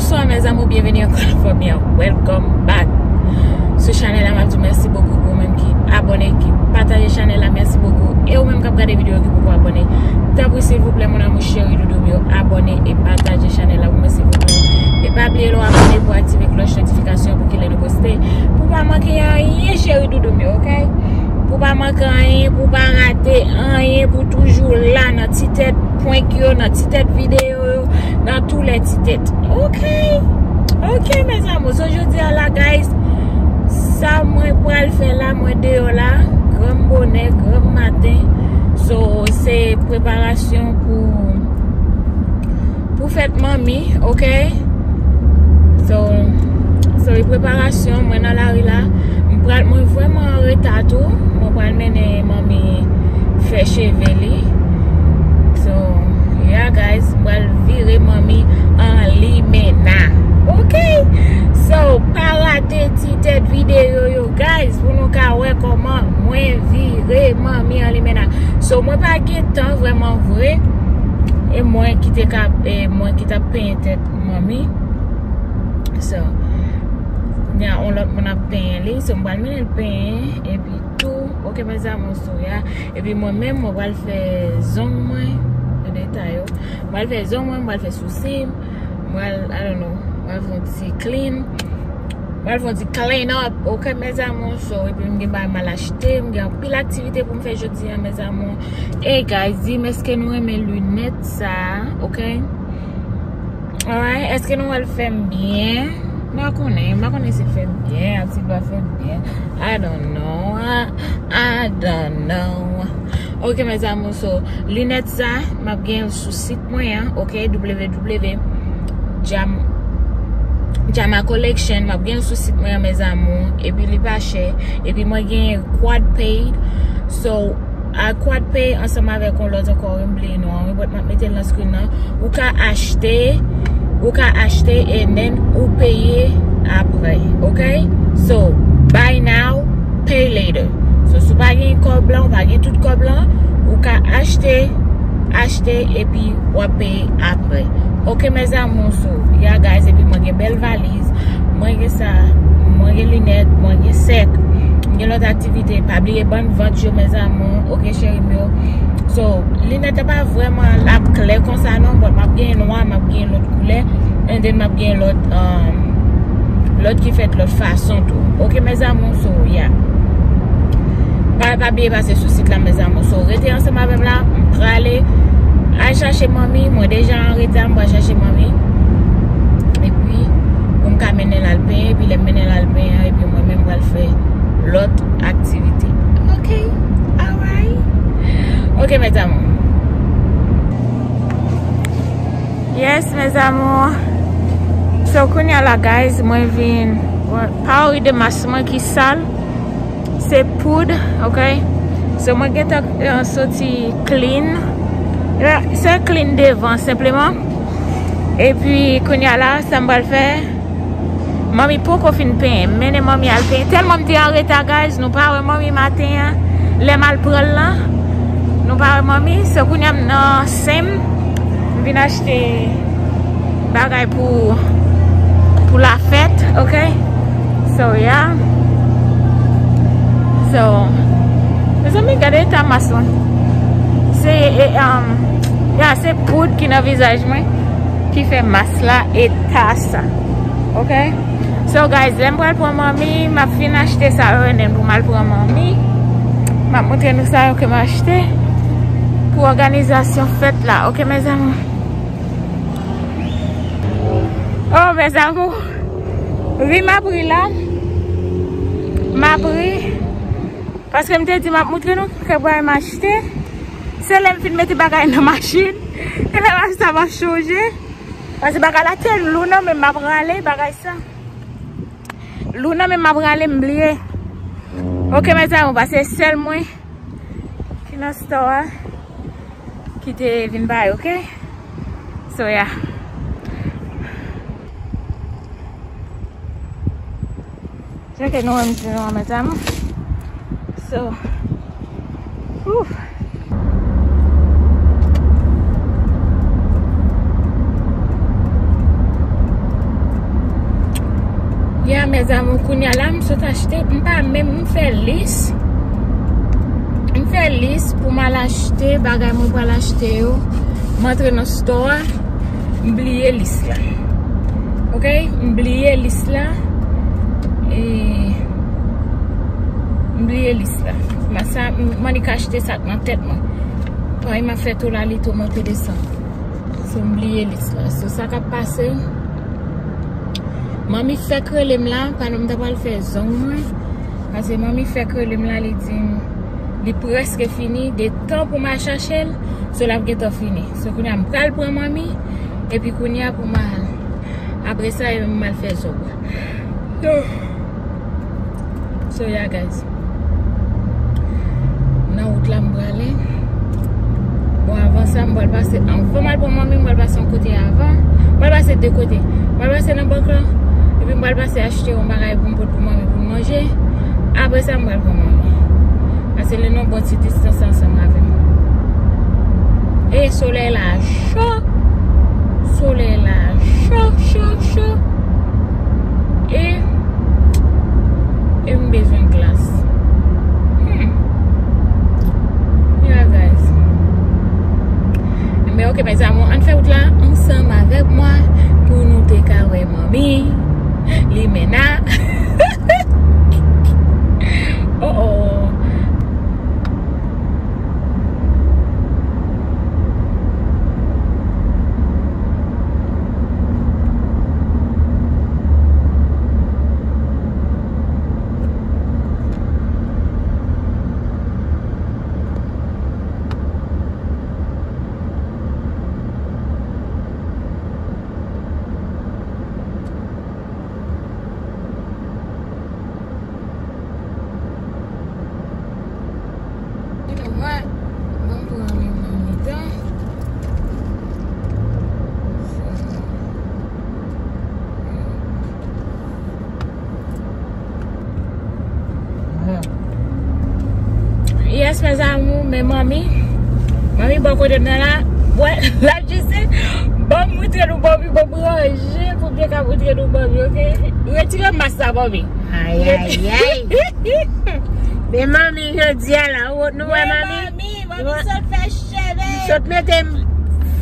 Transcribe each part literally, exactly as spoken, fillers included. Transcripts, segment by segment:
Bonswa mes amours, byenveni ankò nan fanmi an. Welcome back sou chanèl la. M ap di w mèsi bokou pou ou menm ki abòne, ki pataje chanèl la. Mèsi bokou. E ou menm k ap gade videyo ki poko abòne, tanpri silvouplè mon amour cheri doudou m yo, abòne e pataje chanèl la pou mwen silvouplè. E pa bliye lè w abòne pou aktive klòch notifikasyon pou ki lè nou poste, pou pa manke anyen cheri doudou m yo, ok? Pou pa manke anyen, pou pa rate anyen, pou toujou la nan ti tèt prank yo, nan ti tèt videyo yo, nan tou lè ti tèt. Ok. Ok mes amours. So jodi a la guys, sa mwen pral fè la, mwen deyò la, granm bonè, granm maten. So se preparasyon pou pou fèt manmi, ok? So, so e preparasyon, mwen nan lari la. M pral, mwen vrèman an reta tou. Mwen pral mennen manmi fè cheve li. So, yeah guys, m pral vire manmi an limena. Ok? So, pa rate ti tèt videyo yo, guys, pou nou ka wè kòman mwen vire manmi an limena. So, mwen pa gen tan vrèman vre. E mwen ki te ka, e mwen ki t ap penyen tèt manmi. So, gen yon lòt moun ap penyen li. So, m pral mennen l penyen. Epi tou, ok mes amours, so, yeah. Epi mwen menm, mwen pral fè zong mwen. Gade detay yo. M pral fè zong mwen, m pral fè sousi m. M pral, I don't know, m pral fè yon ti clean. M pral fè yon ti clean up, ok mes amours. So, epi m gen bagay m al achte, m gen anpil aktivite pou m fè jodi a, mes amours. Hey guys, di m èske nou renmen linèt sa, ok? Alright, èske nou wè l fè m byen? M pa konnen, m pa konnen si l fè m byen, ak si l pa fè m byen. I don't know, I, I don't know. Ok mes amours, so, linèt sa, m ap gen l sou sit mwen an, ok, W W W Jam, Jama Collection, m ap gen l sou sit mwen an, mes amours, epi li pa chè, epi mwen gen Quad Pay, so, a Quad Pay ansanm avèk yon lòt ankò, m bliye non an wi, but m ap mete l nan screen nan. Ou ka achte, ou ka achte and then ou peye apre, ok? So, buy now, pay later. So, si w pa gen kòb lan, ou pa gen tout kòb lan, ou ka achte, achte epi w ap peye apre. Ok mes amours, so, yeah guys, epi mwen gen bèl valiz. Mwen gen sa, mwen gen linèt, mwen gen sèk, mwen gen lòt aktivite. Pa bliye bann vant yo, mes amours, ok, cheri m yo. So, linèt la pa vrèman l ap klè konsa non, but m ap gen nwa, m ap gen lòt koulè, and then m ap gen lòt, um, lòt ki fèt lòt fason tou. Ok, mes amours, so, yeah. Pa, pa bliye pase sou sit la, mes amours. So, rete ansanm avè m la, m prale al chache manmi, mwen deja an reta, m pral chache manmi. Epi, pou m ka mennen l al penyen, epi lè m mennen l al penyen an, epi mwen menm pral fè lòt aktivite. Ok, alright. Ok, mes amours. Yes, mes amours. So, kounye a la, guys, mwen vin, pa ri de mas mwen ki sal. Se poud, ok? So, mwen gentan, eh, soti clean. Eh, se clean devan, senpleman. Epi, kounye a la, sa m pral fè, manmi poko fin penyen. M mennen manmi al penyen. Tèlman m te an reta, guys, nou pa wè manmi maten an. Lè m al pran l lan, nou pa wè manmi. So, kounye a m nan Sems. M vin achte bagay pou, pou lafèt, ok? So, yeah. So, mezanmi, gade eta mas mwen. Se, e, um, yeah, se poud ki nan vizaj mwen ki fè mas la eta sa. Ok? So, guys, lè m pral pran manmi, m ap fin achte sa yo, and then pou m al pran manmi, m ap montre nou sa yo ke m achte pou òganizasyon fèt la. Ok, mes amours? Oh, mes amours. Ri m ap ri la. M ap ri. Paske m te di m ap montre nou kèk bagay m achte. Se lè m fin mete bagay nan machin. E lè m ap sa m ap chonje. Paske bagay la te lou nan men m ap rale bagay sa. Lou nan men m ap rale m bliye. Ok, mes amours, paske sèl mwen ki nan store a ki te vin bay, ok? So, yeah. Jan ke nou wè m di nou an, mes amours. So, ouf. Zanmi, kounye a la, m sot achte, m pa menm, m fè lis. M fè lis pou m al achte bagay mwen pral achte yo. M antre nan store a, m bliye lis la. Ok? M bliye lis la. E, m bliye lis la. Ma sa, m annik achte sa k nan tèt mwen. Paske m ap fè tou la, li tou monte desann. So, m bliye lis la. So, sa k ap pase? Manmi fèk rele m la, pandan m ta pral fè zong mwen. Paske manmi fèk rele m la, li di m, li prèske fini, de tan pou m al chache l, so l ap gentan fini. So, kounye a, m pral pran manmi, epi kounye a pou m al. Apre sa, epi m al fè zong. So, so yeah, guys. Nan wout la m prale. Bon, avan sa, m pral pase, anvan m al pran manmi, m pral pase yon kote avan. M pral pase de kote. M pral pase nan bank lan. Epi m pral pase achte yon bagay pou m pot pou manmi pou l manje. Apre sa, m pral pran manmi. Pase li nan bon ti distans ansanm avè m. E solèy la cho. Solèy la cho, cho, cho. E, e m bezwen glas. Hmm. Yeah, guys. Men ok, mes amours, ann fè wout la ansanm avèk mwen pou nou te ka wè manmi, limena. Oh, oh. Mwen, mwen pran li nan mitan. Yes, mes amours, men manmi, manmi bò kote m nan la, wè, la jise, ban m moutre nou manmi, ban m ranje pou m te ka moutre nou manmi, ok? Retire mas la, manmi. Ay, ay, ay. Men manmi, jodi a la, ou, nou wè manmi? Manmi, manmi sot fè cheve. Sot mete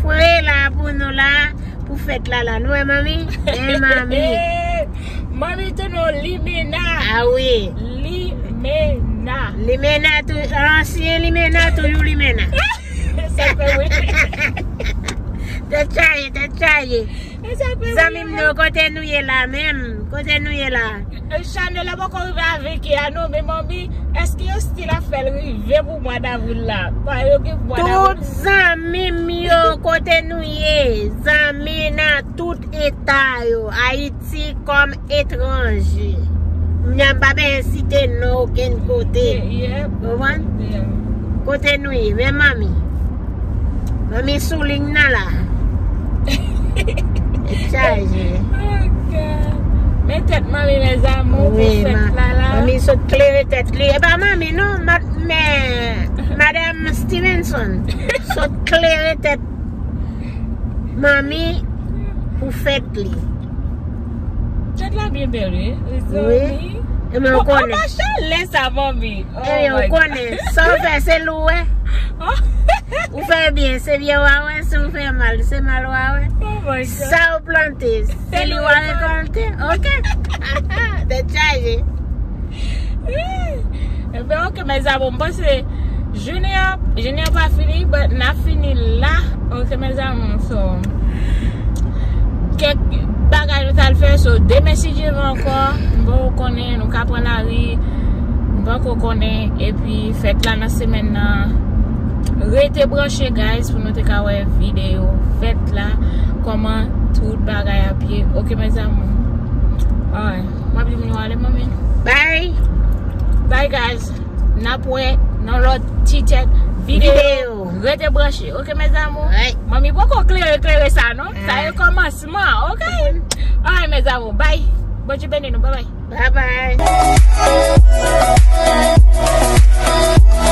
fre la pou nou la, pou fèt la la. Nou wè manmi? Men manmi. Manmi tou non, limena. Ah wi. Limena. Limena tou, ansyen limena, toujou limena. Sa fè wi. Tèt chaje, tèt chaje. Zanmi m yo, kote nou ye la menm? Kote nou ye la? Chanèl la poko rive avèk e a non, men manmi, èske yo still ap fè l rive pou mwa davril la? Pa yo gen mwa davril. Tout zanmi m yo, kote nou ye? Zanmi nan tout eta yo, Ayiti kòm etranje. M pa bezwen site non okenn kote. Konprann? Kote nou ye? Men manmi. Manmi sou liy nan la. Chaje. Oh, God. Men tèt manmi, mes amours, pou fèt la la. Manmi sot klere tèt li. E pa manmi non, men madanm Stevenson sot klere tèt manmi pou fèt li. Tèt la byen bèl wi. Wi. Ebyen ou konnen. Anba chalè sa, manmi. Ebyen ou konnen. Sa w fè, se li w wè. Ou fè byen, se byen w a wè. Si w fè mal, se mal w a wè. Sa w plante, se li w a rekòlte. Ok. Tèt chaje. Ebyen ok, mes amours, m panse jounen an, jounen an pa fini, but n ap fini la. Ok, mes amours, so kèk bagay nou t al fè, so demen si Dye vle ankò, m poko konnen, nou ka pran lari, m poko konnen, epi fèt la nan semèn nan. Rete branche, guys, pou nou te ka wè videyo fèt la, kòman tout bagay ap ye. Ok, mes amours. Alright. M ap di moun yo ale, manmi. Bye. Bye, guys. N ap wè nan lòt ti tèt videyo. Videyo. Rete branche. Ok, mes amours? Manmi poko klere, klere sa, non? Sa e kòmansman, ok? Alright, mes amours. Bye. Bondye beni nou. Bye, bye. Bye, bye.